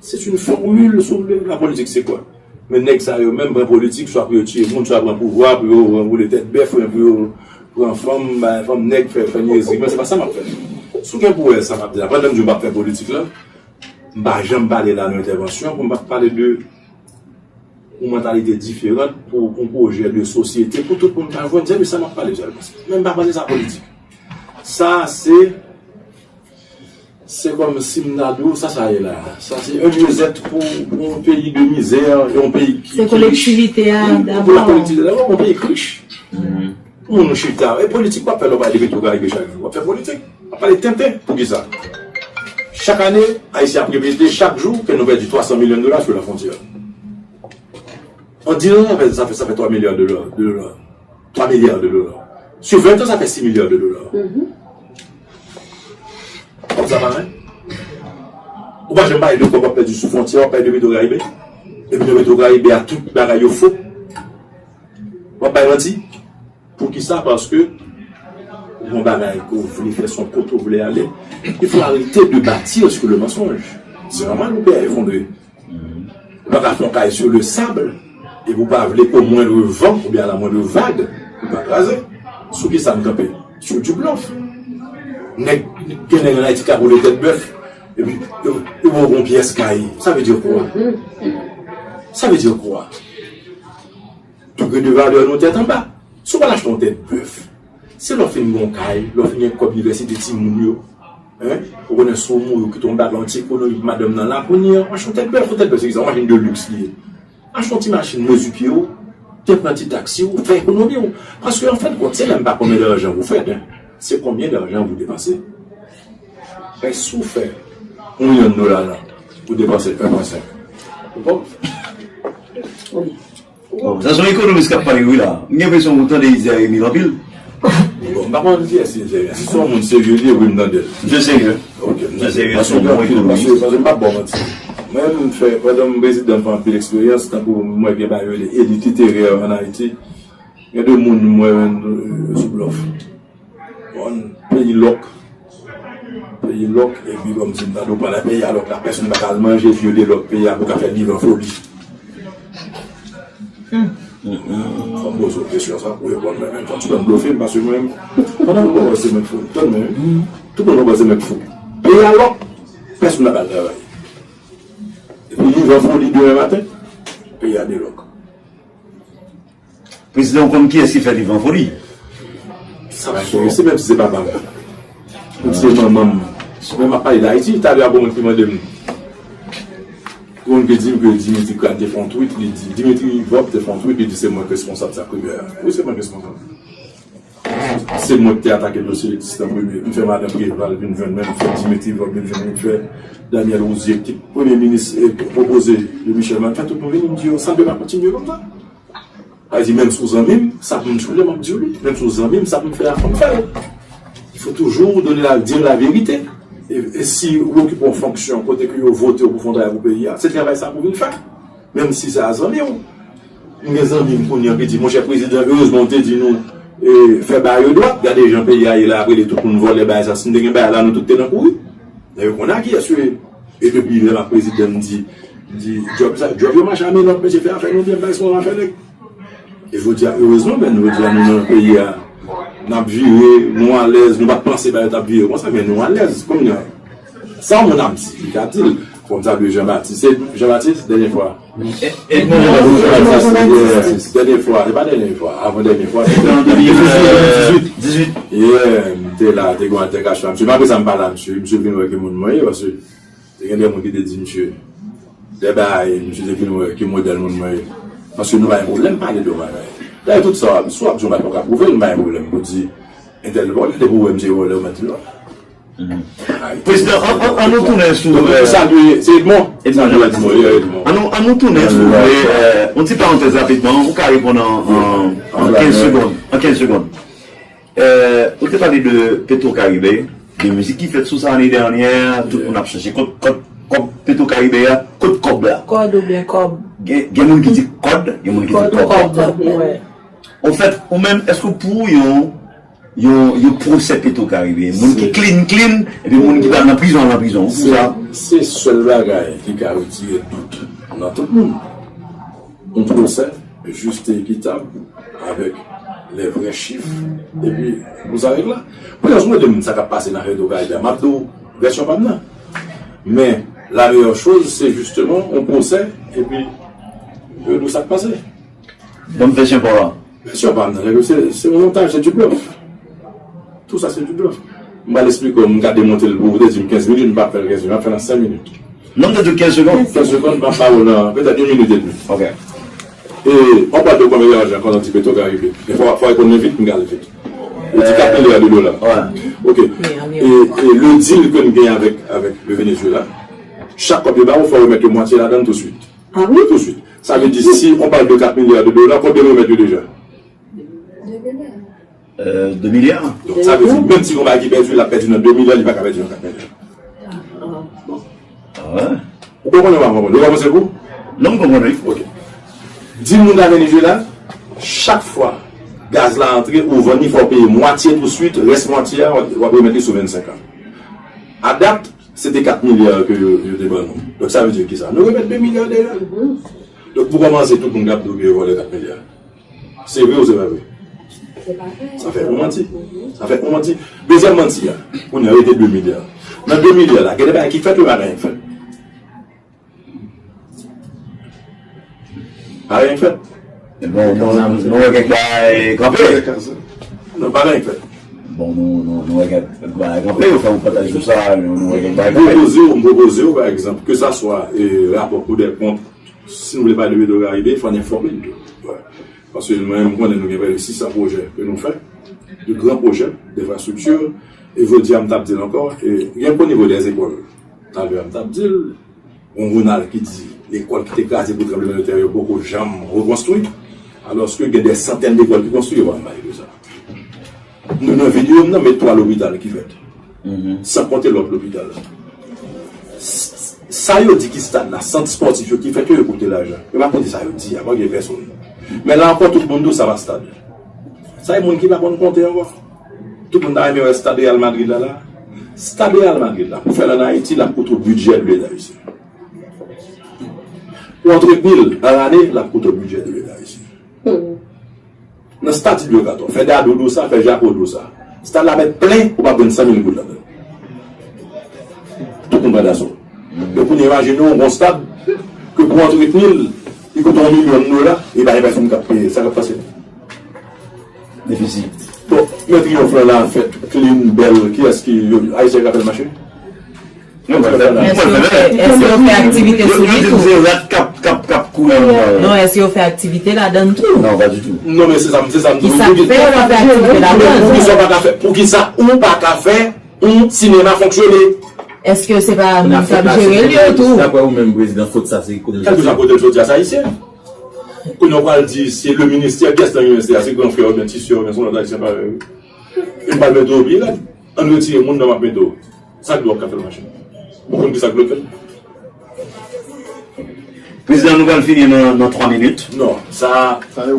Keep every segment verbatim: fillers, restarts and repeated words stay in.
C'est une formule sur le- la politique, c'est quoi? Men nèg sa yo menm pran politik, swa pou yo tiye moun, swa pran pouvwa, pou yo ranboule tèt bèf, oubyen pou yo pran fanm, bay fanm nèg, fè, fè nyezi. Mwen, se pa sa m ap fè. Si w gen pou wè sa m ap di la, pandan m di w m p ap fè politik la, m pa janm pale la nan entèvansyon pou m pa pale de yon mantalite diferan pou yon pwojè de sosyete, pou tout moun ka jwenn. Se de sa m ap pale sèlman. Men m pa panse sa politik. Sa, se Se kòm si m ta di w, sa sa ye la. Sa se un mieux-être pou, pou yon peyi de mizè, yon peyi ki, Se ki rich. Kolektivite a, Wi, pou la dabò. Kolektivite dabò, yon peyi ki rich. Pou moun chita. E politik w ap fè lè w pale de Petro Caribe chak jou. W ap fè politik. W ap pale tenten. Poukisa? Chak ane, Ayisyen ap repete chak jou ke nou pèdi twa san milyon dola sou la frontière. An dis an, sa fè, sa fè, sa fè twa milya de dola. De dola. Twa milya de dola. Sou ven an, sa fè sis milya de dola. Kòb sa pa anyen. Ou pa janm pale de kòb w ap pèdi sou fwontyè, w ap pale de Petro Caribe. Epi nan Petro Caribe a, tout bagay yo fo. W ap bay manti. Poukisa? Paske ou gen yon bagay ke w vle fè, se yon kote w vle ale. Il faut arrêter de bâtir sur le mensonge. C'est normal, ou pè efondre. Ou pa ka fè yon kay sou le sab, epi ou pa vle ke moindre van oubyen a la moindre vag, ou pa kraze. Sou ki sa n kanpe? Sur du bluff. Nèg, gen nèg an Ayiti k ap woule tèt bèf, epi yo, yo ba w yon pyès kay. Sa vle di kwa? Sa vle di kwa? Degre de valè nou tèt anba. Si w pral achte yon tèt bèf, se lè w fin gen yon kay, lè w fin gen kòb inivèsite timoun yo, en, ou konnen si w mouri, ou kite yon bagay, yon ti ekonomi pou madanm nan la, kounye a, w achte yon tèt bèf, yon tèt bèf, se egzanp, yon machin de luxe li ye. Achte yon ti machin mezi pye w, te pran ti taksi w, fè ekonomi w. Paske, an fen de kont, se menm pa konbyen lajan ou fè, en, se konbyen lajan ou depanse. Men si w fè yon milyon dola la, ou depanse un pwen senk, ou pòv. Bon, sa se yon ekonomis k ap pale wi la. M gen enpresyon ou tande Izer Emile anpil. Bon, m pa konn kiyès Izer Emile. Si se yon moun serye li ye, wi, m tande l. Misye serye. Ok, m tande l. Misye serye, se yon bon ekonomis. Paske, paske, paske m p ap ba w manti. Mwen menm, m fè, pandan m prezidan, m fè anpil eksperyans, tankou m wè gen bagay yo rele elit literè ann Ayiti. Gen de moun m wè, euh, sou blòf. Bon, peyi lòk. Peyi lòk, epi kòmsi m tande w pale peyi a lòk la, pèsonn pa ka al manje, epi yo de lòk peyi a pou ka fè livan foli. Fò m poze w kesyon sa pou reponn mwen menm. Fò ti tann blofe m, paske mwen menm, pandan m kòmanse mwen k fou, tann mwen, wi. Tout moun kòmanse mwen k fou. Peyi a lòk, pèsonn pa ka al travay. Epi livan foli demen maten, peyi a de lòk. Prezidan, ou konn kiyès ki fè livan foli? Sa pa enterese, menm si se papa m. Menm si se manman m. Mwen m ap pale d Ayiti, talè a gon moun ki mande m. Gon moun ki di m ke Dimitri Crane te fè yon tweet, li di, Dimitri Vorbe te fè yon tweet, li di se mwen k responsab sa k rive a. Wi, se mwen k responsab. Se mwen ki te atake dosye Tristan Premier. M fè madan Préval vin jwenn mwen, m fè Dimitri Vorbe vin jwenn mwen, m fè Daniel Rouzier, ki premye minis, e, pwopoze de Michel Martelly, m fè tout moun vini, m di yo, sa n pe pa kontinye konsa. Sa vle di, menm si w zanmi m, sa pou m tchoule, m ap di w li. Menm si w zanmi m, sa pou m fè a, fò m fè l. Il faut toujours donner la, dire la vérité. E, e si ou okipe yon fonksyon kote ke yo vote w pou fè yon travay pou peyi a, se travay sa pou w vin fè. Menm si se a zanmi w. M gen zanmi m kounye an ki di, monchè prezidan, erezman w te di nou, e, fè bagay yo dwat, gade jan peyi a ye la, ap rele tout moun vòlè, bagay sa, si n te gen bagay la, nou tout te nan kouri. Nèg yo konn a kiyès yo ye. E depi lè m ap prezidan, m di, m di, djòb sa, djòb yo mache a men lòt, mesye, fè afè nou byen, bay son afè nèg. E jodi a, erezman, men jodi a, nou nan peyi a, n ap vire, nou alèz, nou pa t panse bagay yo t ap vire konsa, men nou alèz, kounye a. Sa yon moun ap di, li ka di l, fò m salye Jean Baptiste. Se Jean Baptiste, dènye fwa. Edmond Jean Baptiste, yeah, dènye fwa, se pa dènye fwa, avan dènye fwa, se an de mil dizuit. Yeah, m te la, te gen yon altèkasyon ak misye. Men apre sa, m pa la, misye, misye vin wè ki moun mwen ye, paske te gen de moun ki te di misye, de bagay, misye te vin wè ki modèl moun mwen ye. Paske nou pa gen pwoblèm pale de yon bagay. Dayè, tout sa, si w ap di yon bagay, ou ka pwouve l, m pa gen pwoblèm pou di, entèl vòlè, depi w wè misye vòlè, ou mèt di l vòlè. Prezidan, an, an, an nou tounen sou, donk, euh, salye, se Edmond. Edmond Jean Baptiste. Edmond, yeah, Edmond. An nou, an nou tounen, silvouplè, euh, yon ti parantèz rapidman, ou ka reponn an, an, an kenz segonn, an kenz segonn. Euh, ou te pale de Petro Caribe, de mizik ki fèt sou sa ane dènyè, tout moun ap chache kòb, kòb, kòb Petro Caribe a, kot kòb la? Kòd oubyen kòb? Gen, gen moun ki di kòd, gen moun ki di kòb. Kòb, wè. Anfèt, ou menm, èske w pou yon, yon, yon pwosè Petro Caribe? Moun ki clean, clean, epi moun ki pral nan prizon, al nan prizon. Ou pou sa? Se sèl bagay ki ka retire dout nan tout moun. Un procès juste et équitable avec les vrais chiffres. Epi, vous savez la. Pou yon mwen de sa k ap pase nan Redo Kayibè, m ap di w vèsyon pa m nan. Men, la meilleure chose, c'est justement un procès, epi, yo di w sa k pase. Ban m vèsyon pa w la. Vèsyon pa m nan, se, se yon montaj, se du bluff. Tout sa, se du bluff. M pral eksplike w, m ka demonte l pou ou, ou te di m kenz minit, m p ap fè l kenz minit, m ap fè l nan senk minit. Non, m te di w kenz segonn. Kenz segonn, m ap ba ou nan petèt yon minit edmi. Ok. E, on parle de combien d'argent quand on dit Petro Caribe? Men fò, fò w konn vit, m ka al vit. Ou di kat milya de dola. Ok. E, e le deal ke n gen avèk, avèk le Venezuela, chak kòb yo ba ou, fò w remèt yo mwatye ladan l touswit. Ah oui? Touswit. Sa vle di, si on parle de kat milya de dola, konbyen nou remèt yo deja? Euh, de milya. Donk, sa vle di, menm si gon bagay ki pèdi, l ap pèdi nan de milya, li pa ka pèdi nan kat milya. Ah, bon. Ah, ouais? Ou konprann ou pa konprann? Ou konprann se pou? Non, m konprann, wi. Ok. Di moun nan Venezuela, chak fwa gaz la antre, ou vann li, fò w peye mwatye touswit, rès mwatye a, w ap remèt li sou vennsenk an. A dat, se te kat milya ke yo, yo te ban nou. Donk, sa vle di ki sa? Nou remèt de milya deja. Donk, pou kòmanse, tout moun k ap di w ke yo vòlè kat milya. Se vre ou se pa vre? Sa fè yon manti. Sa fè yon manti. Dezyèm manti a, kounye a rete de milya. Nan de milya la, gen de bagay ki fèt, yo pa gen fèt. Pa gen fèt. Bon, nou, nou wè kèk bagay kanpe. Non, pa gen fèt. Bon, nou, nou, nou wè kèk bagay kanpe, yo fè yon pataje sou sa, nou, nou wè kèk bagay kanpe. Pwopoze w, m pwopoze w, pa egzanp, ke sa swa, e, rapò Kou dè Kont, si nou vle pale de Petro Caribe, fò n enfòme n tou. Paske mwen, m konnen nou gen prè de sis san pwojè ke nou fè, de gran pwojè, denfrastrikti, e jodi a, m t ap di l ankò, e, gen pou nivo dè zekòl, talè a, m t ap di l, gon jounal ki di, lekòl ki te kraze pou tranblemanntè yo poko janm rekonstwi, alòske gen dè santèn lekòl ki konstwi, yo pa pale de sa. Nou nan videyo m nan, met twa lopital ki fèt. San konte lòt lopital. Sa yo di ki stad la, sant spòtif yo ki fèt yo, yo koute lajan. Yo pa koute sa yo di a, pa gen pèsonn. Men la ankò, tout moun di w sa pa stad. Sa e moun ki pa konn konte ankò. Tout moun ta renmen wè stad Real Madrid la la. Stad Real Madrid la, pou fè l ann Ayiti, l ap koute w bidjè de Leta ayisyen. Pou antretni l, nan lane, l ap koute w bidjè de Leta ayisyen. Nan stati de Kato, fè Dadou di w sa, fè Jako di w sa. Stad la mèt plen, ou p ap jwenn san mil goud ladan l. Tout moun pran daso. Donk, ou imajine w, yon stad, ke pou antretni l, li koute yon milyon dola, e pa gen pèsonn k ap peye. Sa k ap pase? Defisi. Bon, men triyonf lan la fèt, clean, bèl, kiyès ki, yo, Ayisyen ka fè l mache? Èske yo fè aktivite sou li tou? Non, èske yo fè aktivite ladan tou? Non, pa ditou. Non, men se sa m, se sa m di w. Kisa k fè yo pa fè aktivite ladan? Poukisa w pa ka fè, poukisa ou pa ka fè yon sinema fonksyone? Èske se pa moun k ap jere l yo tou? Daprè ou menm, prezidan, fot sa se kote l soti? Kèlkeswa kote l soti a, se ayisyen. Kounye a w pral di, se le ministè, kiyès nan ministè a? Se gran frè w oubyen ti sè w oubyen se yon lòt ayisyen parèy ou? E m pral mete w pi rèd. Ann retire moun nan m ap mete w. Sa k di w ap ka fè l mache? Ou konn kisa k dwe fè l? Prezidan, nou pral fini nan, nan twa minit. Non, sa, sa se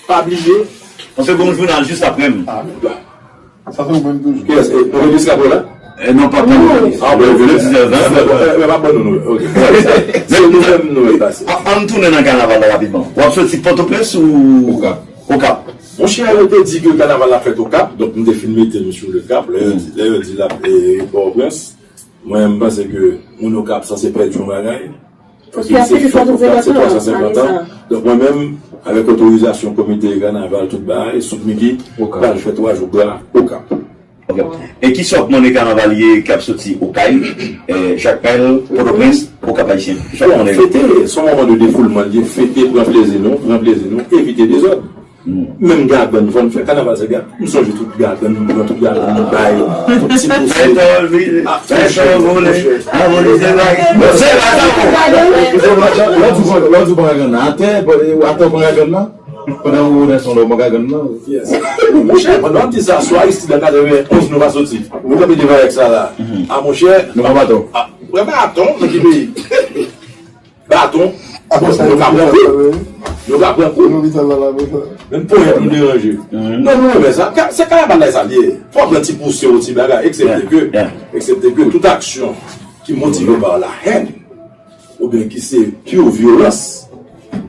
pa bliye. Paske gon jounal jis apre m. Sa se ou menm toujou. Kiyès? E, nou vin jiska pou la? E non, pa pou nou. Ah, ben, vin dizèv ven. E, pa ban nou, nou. Ok. Se nou menm, nou, e pase. An, an tounen nan kanaval la rapidman. W ap soti Pòtoprens ou Okap? Okap. Monchè, yo te di ke kanaval la fèt Okap, donk m te fin mete nou sou le Cap. Lè yo di, lè yo di l ap, e, Pòtoprens, mwen, m panse ke moun Okap sanse pèdi yon bagay. Paske se fèt Okap, se twa san senkant an. Donk, mwen menm, avèk otorizasyon komite kanaval, tout bagay, Sweet Micky pral fè twa jou gra Okap. Ok. E kisa w ap mande kanavalye k ap soti Okay, e, Jakmèl, Pòtoprens, Okap Ayisyen? Kisa w ap mande yo? Bon, fete, se yon moman de defoulman l ye, fete, pran plezi nou, pran plezi nou, evite dezòd. Menm gagann, fò n fè kanaval se gagann. M sonje tout gagann, m pran tout gagann, m bay, tout ti pouse. Fè sa w vle, fè sa w vle, anvole se bagay. Lè w di w pran gagann nan, atè, atè w pran gagann nan, pandan ou nan son lè w pran gagann nan. Monchè, pandan w ap di sa, sou Aristide an katrevenonz nou pa soti. Ou kanpe devan Rex la la. A monchè. Nou pran baton. Pran baton, nan ki peyi? Baton, nou ka pran kou. Yo ka pran kou. Lopital la la konsa. Menm ponyèt nou deranje. Non, nou renmen sa. Ka- Se kanaval la sa l ye. Fò w pran ti pouse yon ti bagay, eksepte ke, eksepte ke tout aksyon ki motive pa la hèn oubyen ki se pure vyolans,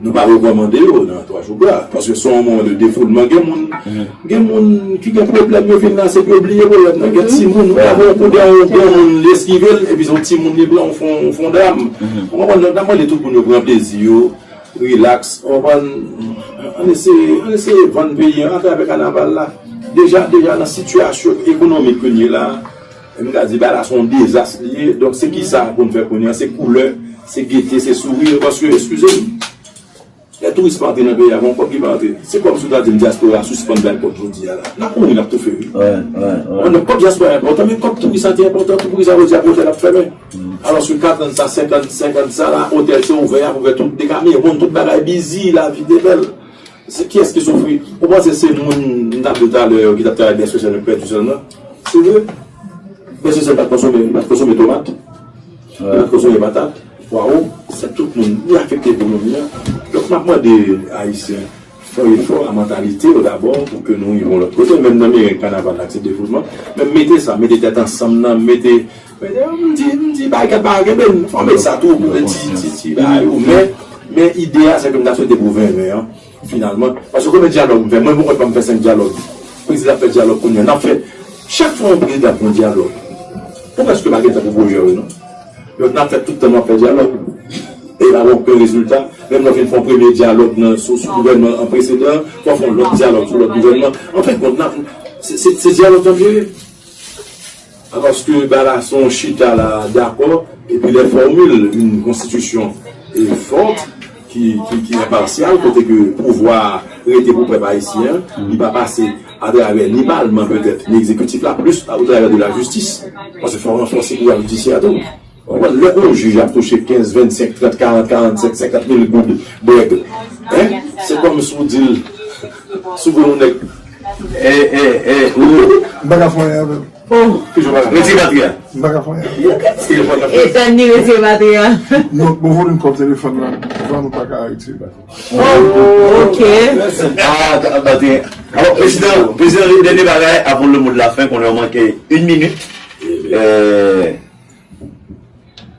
nou pa rekòmande yo nan twa jou gra. Paske se yon moman de defoulman. Gen moun, gen moun ki gen pwoblèm, yo vin la, se pou yo bliye pwoblèm nan. Gen timoun, ou ka wè yon koudè, yon granmoun, li eskive l, epi se yon timoun, li pran yon fon, yon fon dram. Ou konprann? Donk, n ap mande tout moun yo pran plezi yo, rilaks, ou konprann? Ann eseye, ann eseye vann peyi an atravè kanaval la. Deja, deja nan sitiyasyon ekonomik ke n ye la, e m ka di bagay la se yon dezas li ye. Donk, se ki sa pou n fè kounye a? Se koulè, se gete, se souri. Paske, eskize m, lè touris pa antre nan peyi a, gon kòb ki pa antre. Se kòmsi w ta di m dyaspora sispann bay kòb jodi a la. N ap mouri, n ap toufe, wi. Donk, kòb dyaspora enpòtan, men kòb touris la te enpòtan tou. Poukisa jodi a otèl ap fèmen? Alòske katrann sa, senkant, senkant sa la, otèl se ouvè a pou fè tout dekame, moun, tout bagay bizi, lavi te bèl. Se kiyès ki soufri? Ou panse se moun m t ap di w talè yo ki t ap travay byen sosyal yo k pèdi sèlman? Se vre. Byen sosyal pa t konsome, li pa t konsome tomat. Li pa t konsome patat, pwawo. Se tout moun li afekte ekonomi an. Donk, m ap mande Ayisyen fè efò a mantalite yo dabò pou ke nou rive yon lòt kote. Menm nan meren kanaval la, se defoulman. Men mete sa, mete tèt ansanm nan, mete, mete, m di, m di, bagay pa genbe, fò met sa tou, ti, ti, ti, bagay ou. Men, men ide a, se ke m ta swete pou ven ven an. Finalman, paske konbyen dyalòg m fè? Mwen, mwen konn pa m fè senk dyalòg. Prezidan ap fè dyalòg kounye a. N ap fè, chak fwa yon prezidan ap fè yon dyalòg, ou prèske pa gen tan pou pwojè w, non. Donk, n ap fè tout tan n ap fè dyalòg. E pa gen okenn rezilta. Menm lè w fin fè yon premye dyalòg nan, sou, sou gouvènman an presedan, fò w fè yon lòt dyalòg sou lòt gouvènman. An fen kont, n ap, se, se, se dyalòg n ap jere. Paske bagay la se yon chita la dakò, epi les formules, une constitution, e, forte, ki, ki, ki enpasyal, kote ke pouvwa a rete pou pèp ayisyen an, li pa pase atravè ni palman petèt, ni egzekitif la, plis atravè de la jistis. Paske fò w ranfòse pouvwa jidisyè a tou. Ou konprann? Lè yon jij ap touche kenz, vennsenk, trant, karant, karannsenk, senkant mil goud brèg, en, se kòmsi w di l, sou gwo yon nèg. E, e, e, ou. M pa ka fè anyen avè l. Oh. Retire batri a. M pa ka fè anyen avè l. Etèn li retire batri a. Non, bon volim kòb telefòn nan. Vrèman, m pa ka retire batri. Oh, ok. Ah, batri. Alò, prezidan, prezidan, dènye bagay, avan le mot de la fin, konnen w manke yon minit. Euh,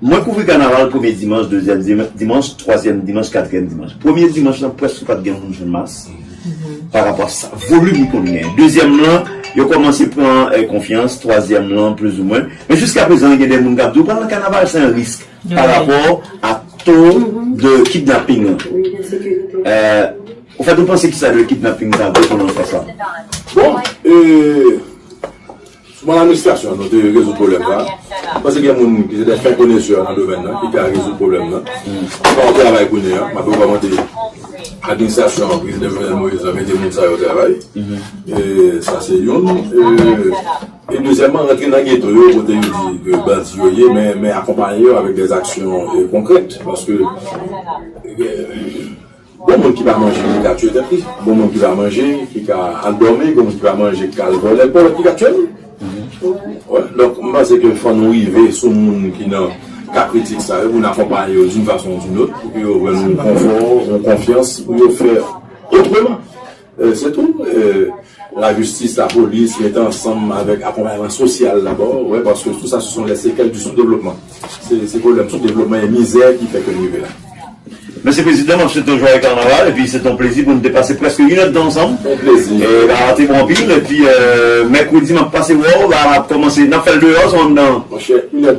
Mwen kouvri kanaval premye dimanch, dezyèm dimanch, twazyèm dimanch, katriyèm dimanch. Premye dimanch lan, prèske pa t gen moun jwenn mas pa rapò a sa, volim li konn gen. Dezyèm lan, yo kòmanse pran, eh, konfyans, twazyèm lan, plizoumwen. Men jiskaprezan, gen de moun k ap di w pral nan kanaval, se yon risk pa rapò a to de kidnaping lan. Eh, ou fèt, ou panse kisa de kidnaping sa, de konnen fè sa? Bon, eh, Sou ban administrasyon an, nou te rezoud pwoblèm sa a. M panse gen moun ki se de fen konesè nan domèn nan, ki ka rezoud pwoblèm nan. Se pa yon travay kounye a, m ap rekòmande administrasyon an, prezidan Jovenel Moïse la, mete moun sa yo travay. E sa se youn. E, e dezyèmman, rantre nan geto yo, kote yo di ke bandi yo ye, men, men akonpaye yo avèk de aksyon, e, konkrèt. Paske, e, Bon moun ki pa manje, ki ka tiye tèt li. Bon moun ki pa manje, ki ka al dòmi. Bon moun ki pa manje, ki ka al vòlè. Bon lòt ki ka tiye l. Wè, donk, m panse ke fò nou rive sou moun ki nan, ka kritik sa yo, pou n akonpaye yo d'une façon ou d'une autre, pou ke yo jwenn yon konfò, yon konfyans, pou yo fè otreman. Euh, se tou, euh, lajistis, lapolis, mete ansanm avèk akonpayman sosyal dabò, wè, paske tout sa, ce sont les séquelles du sous-développement. Se, se pwoblèm soudevlopman e mizè ki fè ke n rive la. Mesye Prezidan, m ap swete w jwaye kanaval, epi se te yon plezi pou n te pase prèske inèdtan ansanm. Yon plezi. E, bagay la te bon anpil, epi, euh, mèkredi, m ap pase wè w, bagay la ap kòmanse, n ap fè l deyò, se anndan. Monchè, inèdtan.